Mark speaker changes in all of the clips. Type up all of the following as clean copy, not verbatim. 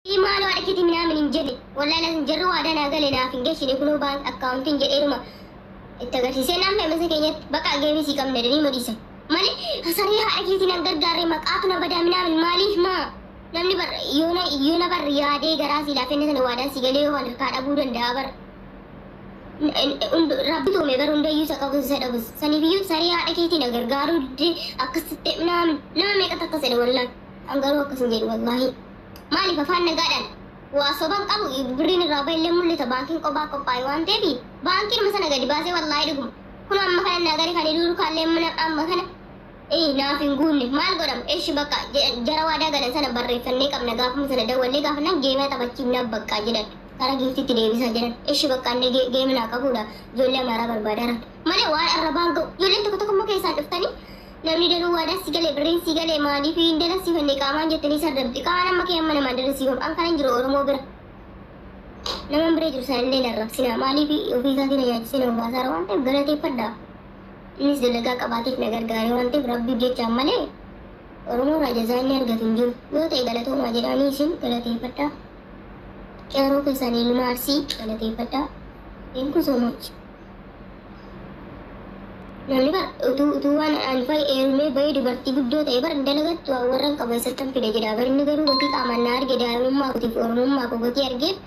Speaker 1: Maal haadha keetii minaamin hin jenne. Wallaahi laazim jarri waadaa naa gale naaf hin geessine, kunoo bank accountiin jedheeruma itti agarsiisee naan feemasa keenyatti bakka geemii sii qabna jedhanii madhiisan. Malee saree haadha keetii nan gargaarre, maqaatu na badaa minaamin. Maaliif maa namni bar yoona bar yaadee garaa sii laafenne sana waadaa sii galee yoo harkaa dhabuu danda'a bar. Rabbi tuume bar hundayyuu, isa qabus isa dhabus. Saniifiyyuu saree haadha keetii na gargaaruu didee akkasitti minaamin, nama meeqatu akkas jedhe wallaahi. An garuu akkas hin jedhu wallaahi. Maaliif afaan nagaadhaan waa soban qabu, birriin irraa bahillee mul'ata, baankiin qophaa qophaa'e waan ta'eef baankiin sana gadi baasee. Wallaahi dhuguma kun amma kana naa gadi kan hiriiru kaallee mana amma kana naaf hin guunne, maal godhamu? Eshi bakka jara waadaa galan sana barreeffannee qabna, gaafuma sana dawwallee gaafannaan geema taphachiifnaaf bakka jedhan, karaa giiftitti deebisaa jedhan. Eshi bakka inni geema naa qabuudha, ijoollee amaaraa barbaadaran malee waan arrabaan ga'u. Ijoolleen tokko tokko immoo keessaan dhuftanii namni danuu waadaa si galee, birriin si galee, maaliif hin dalasiifanne qaamaan jettanii sardabdi. Qaamaan amma kee amma namaan dalasiifamu an kanan jiru Oromoo bira nama bira jiru sanillee narrabsina. Maaliif ofii isaatiin na nyaachisee na baasaara waan ta'eef galateeffadha. Innis dalagaa qabaateef na gargaare waan ta'eef rabbiif jechaan malee Oromoo irraa jazaa inni argatu hin jiru. Yoo ta'e galatoomaa jedhanii isin galateeffadha. Qeerroo keessan ilma Arsii galateeffadha. Thank you so much. Namni bar utuu waan ani fa'i heerumee bahee dubartii guddoo ta'e bar dalagattu warra hin qabu eessattan fida jedha. Bar inni garuu gatii qaamaan na arge, daa'imummaa kootiif oromummaa koo gatii argeef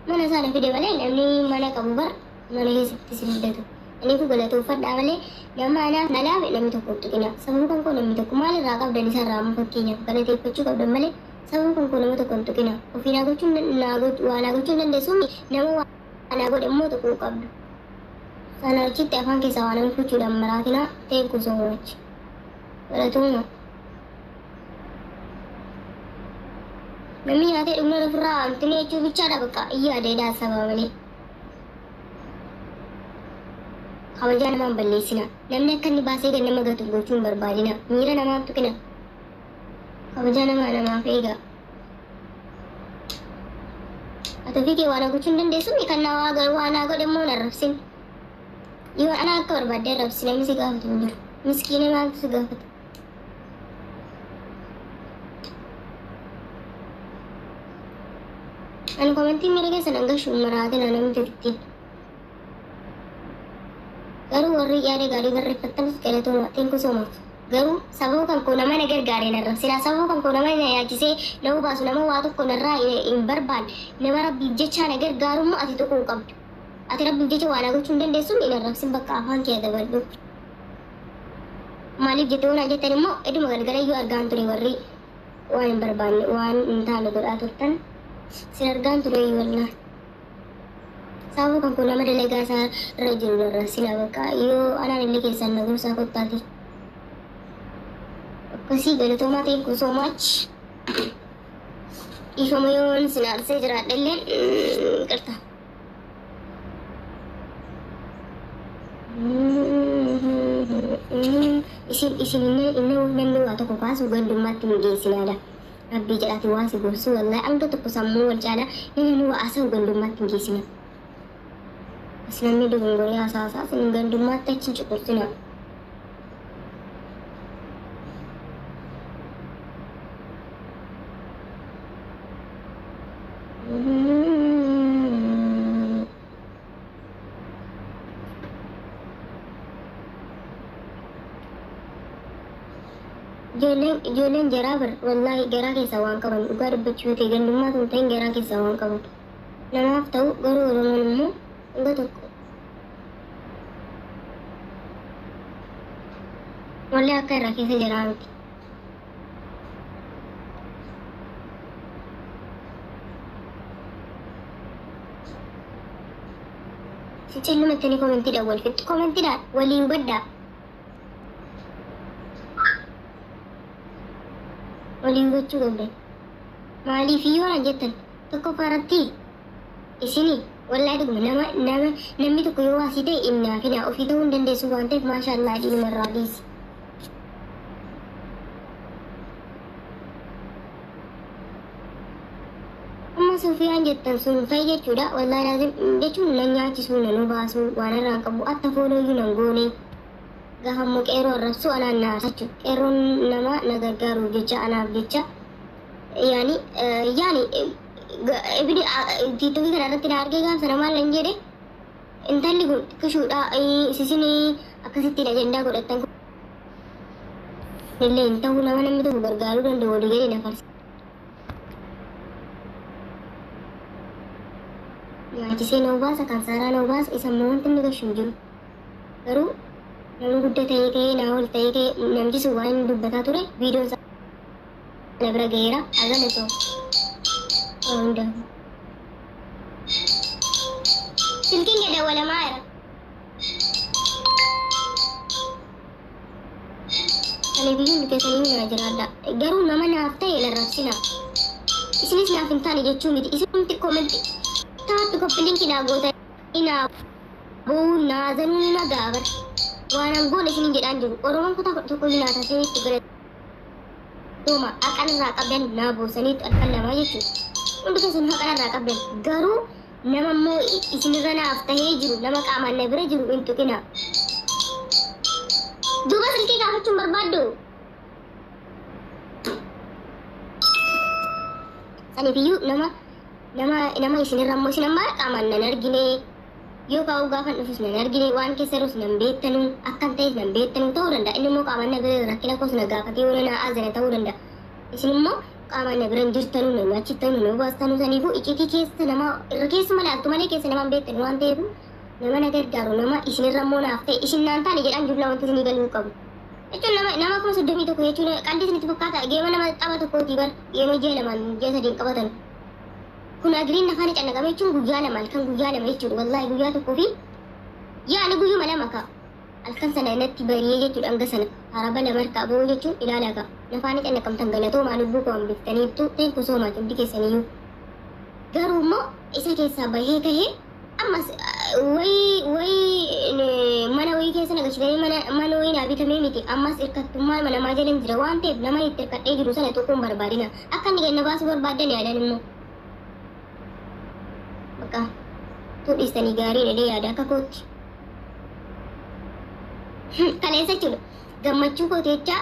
Speaker 1: mana isaa na fide malee namni mana qabu bar mana keessatti si fidatu. Kanaafuu galatoonfadhaa malee nama anaaf na laafe namni tokko hin tuqina. Sababa kan koo namni tokko maal irraa qabdan isarraa amma fakkeenyaaf galateeffachuu qabdan malee sababa kan koo nama tokko hin tuqina. Ofii naa gochuu waa naa gochuu hin dandeessu, nama waa naa godhe immoo tuquu qabdu. Sana achitti afaan keessaa waa nama fuchuudhaan maraatina. Thank you so much. Galatooma. Namni nyaatee dhumna ofirraa antini jechuu bichaadha bakka iyya adeedaa saba malee. Kabajaa namaan balleessina. Namni akka inni baasee gad nama gatu gochuu hin barbaadina. Miira namaan tuqina. Kabajaa namaa namaaf eega. Ati ofii kee waan gochuu hin dandeessu, kan na waa naa godhe immoo na rabsin. Yoo ana akka barbaadde rabsi, namni si gaafatu hin jiru. Miskiina maaltu si gaafata? Ani commentii miira keessa nan gashu, maraatina namni jirti. Garuu warri yaada gaarii barreeffattanis galatooma. Thank you so much. Garuu sababa kan koo nama na gargaare narra. Silaa sababa kan koo nama na yaachisee na hubaasu, nama waa tokko narraa hin barbaanne, nama rabbiif jecha na gargaarummoo ati tuquu hin qabdu. Ati rabbiif jecha waa na gochuu hin dandeessu, hin arrabsin, bakka afaan kee dabadhu. Maaliif jettee waan jettan immoo eduma galgalayyuu argaan ture, warri waan hin barbaanne waan hin taane godhaa turtan sin argaan ture wallaa. Sababa kan koo nama dalagaa isaa irra jiru narra sila bakka yoo anaan illee keessaan na gorsaa kottaati. Akkasii galatoomaa, thank you so much. Dhiifama yoon sin aarsee jiraadhe illee qirta. Isin inni namni waa tokko kaasu gandummaatti hin geessinaadha. Rabbii jedhaati waa si gorsuu wallahi hanga tokko sammuu wal caalaa namni waa haasa'u gandummaatti hin geessina. As namni dogongoree haasaasaa isin gandummaatti achi hin cuqursina. Ijoolleen jaraa bar wallaahi garaa keessaa waan qaban, dhugaa dubbachuu yoo ta'e gandummaa tun ta'in garaa keessaa waan qaban namaaf ta'u. Garuu Oromoon immoo hanga tokko wallahi akka irraa keessa jaraa miti. Callumattanii commentiidhaan wal fixxu, commentiidhaan waliin hubadhaa. Waliin gochuu qabdan. Maaliif yoo naan jettan, tokkoffaa irratti isini wallahi dhuguma nama namni tokko yoo waasii ta'e innaa fi naa ofii ta'uu hin dandeessu waan ta'eef maasha Allah dhiinuma irraa dhiisi. Amma Sufiyaan jettan sun fa'i jechuudha. Wallahi laazim jechuun nan nyaachisuu, nan obaasuu waan irraan qabu atta foolooyyuu nan goone. Gaafa immoo qeerroo arrabsuu anaan na aarsa jechuudha. Qeerroon nama na gargaaruuf jecha anaaf jecha yaani yaani Ibni TikTokii kana irratti na argee gaaf sana maal nan jedhe? Intalli kun xiqqishuudha, isisin akkasittiin ajandaa godhattan illee hin ta'u. Nama namni tokko gargaaruu danda'u walii gadi na farsa. Nyaachisee na obaasa, kan saaraa na obaasa, isa immoo wanti inni gashu hin jiru. Garuu namni guddaa ta'ee ta'ee naa ol ta'ee ta'ee namtichi sun waan inni dubbataa ture viidiyoon isaa na bira ga'eera. Agala ta'u. Hundaafuu. Silkiin kee dawwalamaa jira. Ani biyyuun keessanii naa jiraadha. Garuu nama naaf ta'e larrabsinaa. Isinis naaf hin taane jechuu miti. Isinumti comment taappi copy linkii naa gootanii naa boo'uun naa zanuun na gaabar. Waan hangoon isinin jedhaan jiru. Oromoon kutaa 11 naa taatee itti galatooma. Haqan irraa qabdan naa boosaniitu halkan lamaa jechuudha. Hundi keessan haqan irraa qabdan. Garuu nama immoo isinirra naaf tahee jiru, nama qaamaan na bira jiru hin tuqinaa. Duuba silkii gaafachuun barbaaddu. Saniifiyyuu nama isinirra immoo isin amma qaamaan nan argine yoo kaa'uu gaafan dhufus nan argine, waan keessa jirus nan beektanu, akkan ta'es nan beektanu ta'uu danda'a. Inni immoo qaamaan na bira rakkina koos na gaafatee yoo na azana ta'uu danda'a. Isin immoo qaamaan na bira hin jirtanu, na nyaachiftanu, na obaastanu. Saniifuu icciitii keessa nama irra keessuma laaltu malee keessa nama hin beektanu waan ta'eef, nama na gargaaru, nama isinirra immoo naaf ta'e, isin naan taane jedhaan jumlaa wanti isinii galuu qabu. Jechuun nama 31,000 jechuun qalbii isinitti fakkaata? Geema nama tapha tokkooti bar, geema ji'a lamaan ji'a sadiin qabatan. Kun agiriin afaan cannaqame jechuun guyyaa lama, halkan guyyaa lama jechuudha. Wallaahi guyyaa tokkoo fi yaani guyyuma lama ka. Halkan sana natti bari'ee jechuudha, hanga sana haraba lama harkaa ba'uu jechuun ilaalaa ka. Nafaan cannaqamtan, galatoomaa, lubbuu koo hambiftaniittu, thank you so much hundi keessaniyyuu. Garuu immoo isa keessaa bahee kahee ammas wayii wayii mana wayii keessa na galchitanii mana wayii naa bitamee miti. Ammas hirkattummaa namaa jalan jira waan ta'eef, nama itti hirkadhee jiru sana tuquun barbaadina. Akka inni gad na baasuu barbaaddan yaadan immoo bakka tuu dhiistanii gaarii dhedhee yaada akka kootti. Kaleessa jechuudha gammachuu kooteechaa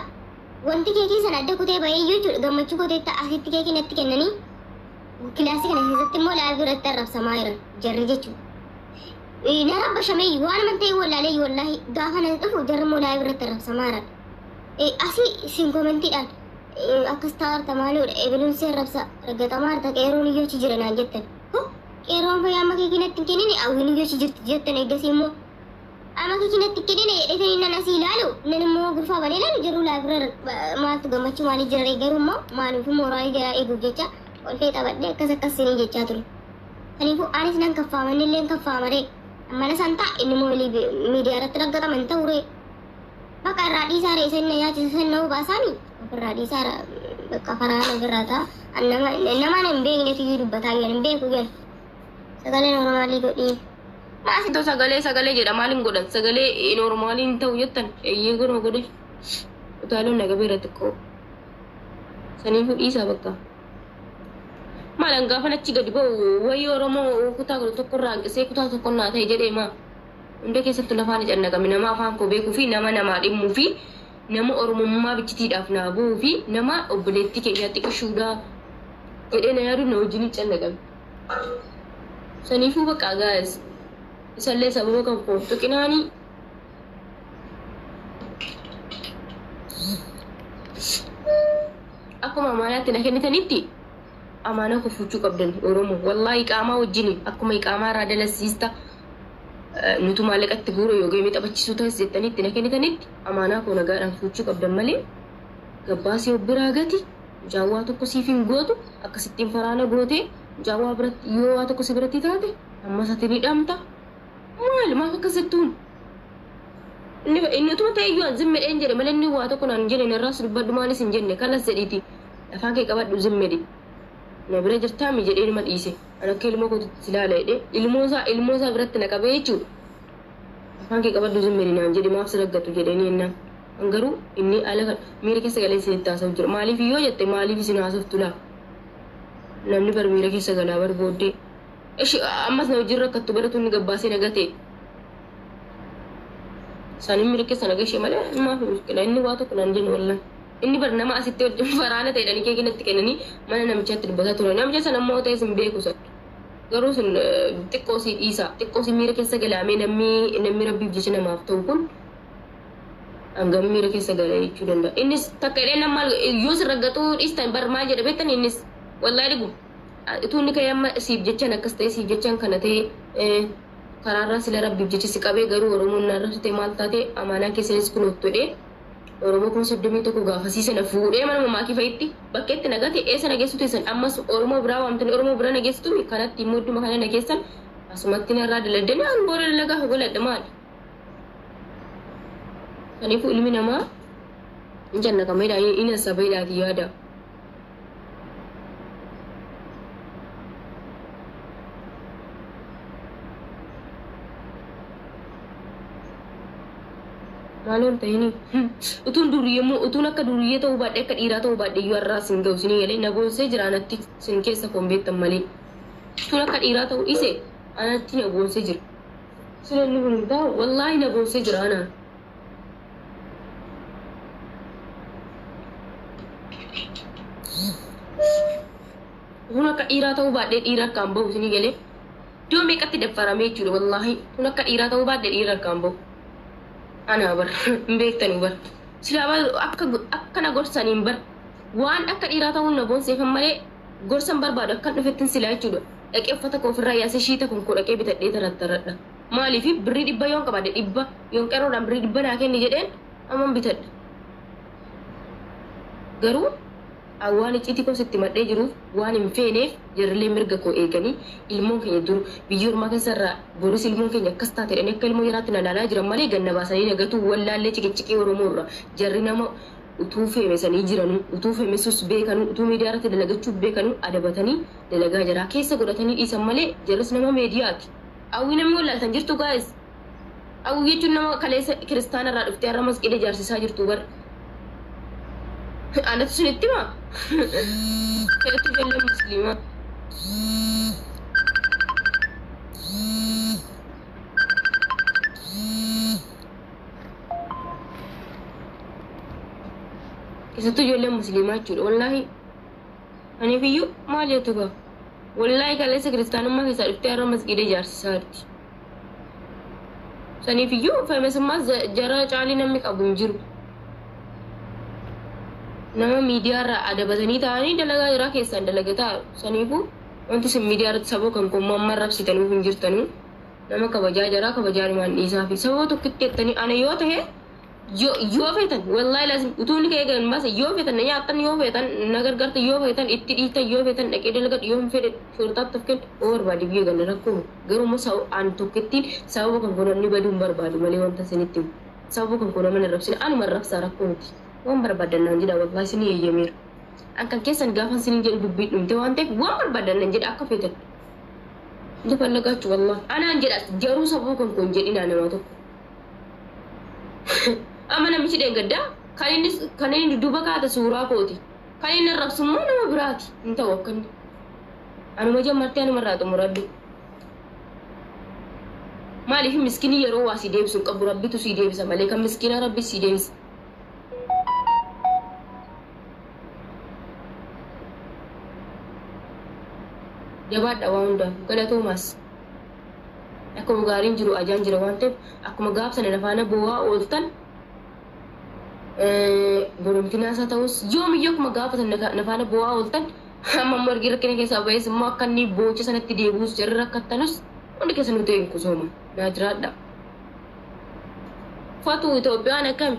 Speaker 1: wanti keekii sana adda kutee bahee jechuudha, gammachuu kooteetta asitti keekii natti kennanii, kilaasii kana keessatti immoo live irratti arrabsamaa jiran jarri jechuudha. Na rabbashamee waan aman ta'e wallaalee, wallaahi gaafa na dhufu jarri immoo live irratti arrabsamaa jiran. Asii isin commentiidhaan akkas taa'arta maaloodha, ebiluun si arrabsa ragatamaa harta, qeeroon iyyoo achi jira naan jettan. Qeeroon fayyaa amma keekii natti hin kennine, hawwiin iyyoo achi jirti jettan. Eeggasii immoo amma keekii natti hin kennine jedhetanii nan asii ilaalu, nan immoo gurfaa banee ilaalu jaruu live irra maaltu gammachuu maalii jira? Garuu immoo maaliif mooraalii jaraa eeguuf jecha ol fee taphadhee akkas akkas sinii jechaa ture. Kanaafuu anis nan kaffaama, inni illee kaffaamaree. Mana san ta'a, inni immoo miidiyaa irratti raggatama hin ta'uree. Bakka irraa dhiisaa ree, isa na nyaachisa san na hubaasaami ofirraa dhiisaa, bakka faraan ofirraa ta'a. Nama nama hin beeknetu iyyuu dubbataa jiran hin beeku jedhu. Sagalee normalii godhii.
Speaker 2: Maas iddoo sagalee sagalee jedha, maaliin godhan sagalee normaliin ta'u jettan, eeyyee godhoo godhe utaaloon nagabeera xiqqoo saniifuu dhiisaa bakka. Maalan gaafan achi gadi ba'u wayii Oromoo kutaa 11 irraa hanqisee kutaa tokko naa ta'e jedhee maa hunda keessattuu lafaan cannaqame, nama afaan koo beekuu fi nama namaa dhimmuu fi nama Oromummaa bichitiidhaaf naa bu'uu fi nama obboleettii keenyaa xiqqishuudha jedhee na yaadu na wajjin cannaqame. Saniifuu bakka gaa'es isallee sababa kan koo tuqinaanii. Akkuma amaanaatti na kennitanitti amaanaa koo fuuchuu qabdan Oromoo. Wallaahi iqaamaa wajjin akkuma iqaamaa irraa dalasiista nutu maallaqatti guura yoo geemee taphachiisuu ta'es jettanitti na kennitanitti amaanaa koo nagaadhaan fuuchuu qabdan malee, gabbaasii of biraa gati jaawwaa tokko siif hin gootu. Akkasittiin faraana gootee jaawwaa biratti yoo waa tokko si biratti taate ammas ati ni dhamta. Maal maaf akkas jettuun? Inni utuma ta'e iyyuu an zimmedheen jedhe malee, inni waa tokko naan hin jenne, narraas dubbadhu maalis hin jenne. Kanas jedhiiti afaan kee qabadhu, zimmedhi na bira jirtaami jedhee numa dhiise. An akka ilmoo kootitti ilaala jedhee ilmoo isaa biratti na qabee jechuudha. Afaan kee qabadhu, zimmedhi naan jedhe, maaf si raggatu jedhanii jennaan. An garuu inni ala kan miira keessa galee isinitti haasa'u jira. Maaliif yoo jette, maaliif isin haasoftu laa? Namni bar miira keessa galaa bar booddee. Ishi ammas na wajjin rakkattu baratu inni gabbaasee na gate. Isaanii miira keessa na gashee malee maaf mushkila, inni waa tokko naan jenne wallaahi. Inni bar nama asitti faraana ta'edhanii keekii natti kennanii mana namichaatti dubbataa ture. Namicha sana immoo ta'es hin beeku sana. Garuu sun xiqqoo si dhiisa. Xiqqoo si miira keessa galaamee namni rabbiif jecha namaaf ta'u kun hangam miira keessa gala jechuu danda'a. Innis takka jedhee nama yoo si raggaxuu dhiistan bar maal jedha beektan innis wallaahi dhugu. Utuu inni ka'ee amma siif jechaan akkas ta'e siif jechaan kana ta'e karaarraa sila rabbiif jecha si qabee garuu Oromoon na arrabsite maal taate amaanaa keessanis kun hojjedhee Oromoo 31,000 gaafasii sana fuudhee mana maakii fa'itti bakkeetti nagate eessa nageessu teessan ammas Oromoo biraa waamtanii Oromoo bira nageessitu kanatti immoo idduma kana nageessan asumatti narraa daladdanii an booda dalagaa hogoladha maali. Kanaafuu ilmi namaa hin jannaqameedha inni sabaidhaati yaada. Maaloon ta'ini utuun duriyyee utuun akka duriyyee ta'uu baadhee akka dhiiraa ta'uu baadhee iyyuu har'aa sin ga'u sinii galee na boonsee jira anatti sin keessa koon beektan malee. Utuun akka dhiiraa ta'uu dhiise anatti na boonsee jira. Sin inni kun ta'u wallaahi na boonsee jira anaan. Utuun akka dhiiraa ta'uu baadhee dhiira akkaan bahu sinii galee iddoo meeqatti daffaramee jechuudha wallaahi utuun akka dhiiraa ta'uu baadhee dhiira akkaan bahu. Ana bar hin beektanu bar silaa akkana gorsaniin bar waan akka dhiiraa ta'uun na boonseefan malee gorsan barbaadu akkan dhufettin silaa jechuudha. Dhaqee uffata koo ofirraa yaasee shiita kun koo dhaqee bitadhee tarattarradha. Maaliif birrii 100 yoon qabaadhe 100 yoon qeerroodhaan birrii 100 naa kenni jedheen amman bitadha. Garuu waan icciitii koo sitti madhee jiruuf waan hin feeneef jarrilee mirga koo eeganii ilmoon keenya dur biyya ormaa keessarraa boris ilmoon keenya akkas taate jedhanii akka ilmoo jaraatti na ilaalaa jiran malee ganna baasanii na gatuu wallaallee ciqiciqii Oromoo irra jarri nama utuu feemesanii jiranuu utuu feemesus beekanuu utuu miidiyaa irratti dalagachuu beekanuu adabatanii dalagaa jaraa keessa godhatanii dhiisan malee jarris nama meediyaati. Hawwii namni wallaaltan jirtu gaa'es. Hawwii jechuun nama kaleessa kiristaana irraa dhuftee har'a masqiida ijaarsisaa jirtu bar. Anatu sinitti himaa? Keessattuu ijoolleen musliimaa. Keessattuu ijoolleen musliimaa jechuudha. Wallaahi aniif iyyuu maal jettu gaa? Wallaahi kaleessa kiristaanummaa keessaa dhuftee har'a masgiida ijaarsisaa jirti. Saniif iyyuu feemesummaa jara caalii namni qabu hin jiru. Nama miidiyaarraa adabatanii taa'anii dalagaa jiraa keessaan dalagataa. Saniifuu wanti isin miidiyaa irratti sababa kan koommoo amma rabsitanuuf hin jirtanuu. Nama kabajaa jaraa kabajaanumaan dhiisaa fi sababa tokkotti jettanii ana yoo ta'e yoo feetan wallaahi laazim utuu inni ka'ee galan baase yoo feetan na nyaattan yoo feetan na gargaartan yoo feetan itti dhiitan yoo feetan dhaqee dalagadhu yoo hin fedhe shortaatti of kennu yoo barbaade biyya gala rakkoo garuu immoo an tokkittiin sababa kan koo namni baduu hin barbaadu malee wanta isinitti himu sababa kan koo nama hin arrabsine anuma arrabsaa rakkoo miti waan barbaadan naan jedha wallaahi isinii eeyyameera an kan keessan gaafa isiniin jedhu dubbii dhumte waan ta'eef waan barbaadan naan jedha akka feetan jafallagaachu wallaahi anaan jedha jaruu sababa kan koo hin jedhinaa nama tokko. Amma namichi dheengaddaa kan inni dudduuba kaa'ate suuraa kooti. Kan inni arrabsu immoo nama biraati. Hin ta'u akkanni. Anuma jammartee anuma irraa xumuradhu. Maaliif miskiinii yeroo waa si deebisu hin qabu rabbitu si deebisa malee kan miskiinaa rabbi si deebisa. Jabaadha waa hundaaf galatoomaas. Akkuma gaariin jiru ajaan jira waan ta'eef akkuma gaaf sana nafaana boo'aa ooltan boromtinaa isaa ta'us yoomiyyuu akkuma gaafa sana nafaana boo'aa ooltan amma immoo ergi rakkina keessaa ba'es immoo akka inni boocha sanatti deebi'us jarri rakkattanus hundi keessa nuti hin kusooma naa jiraadha. Fatu Itoophiyaan akkami?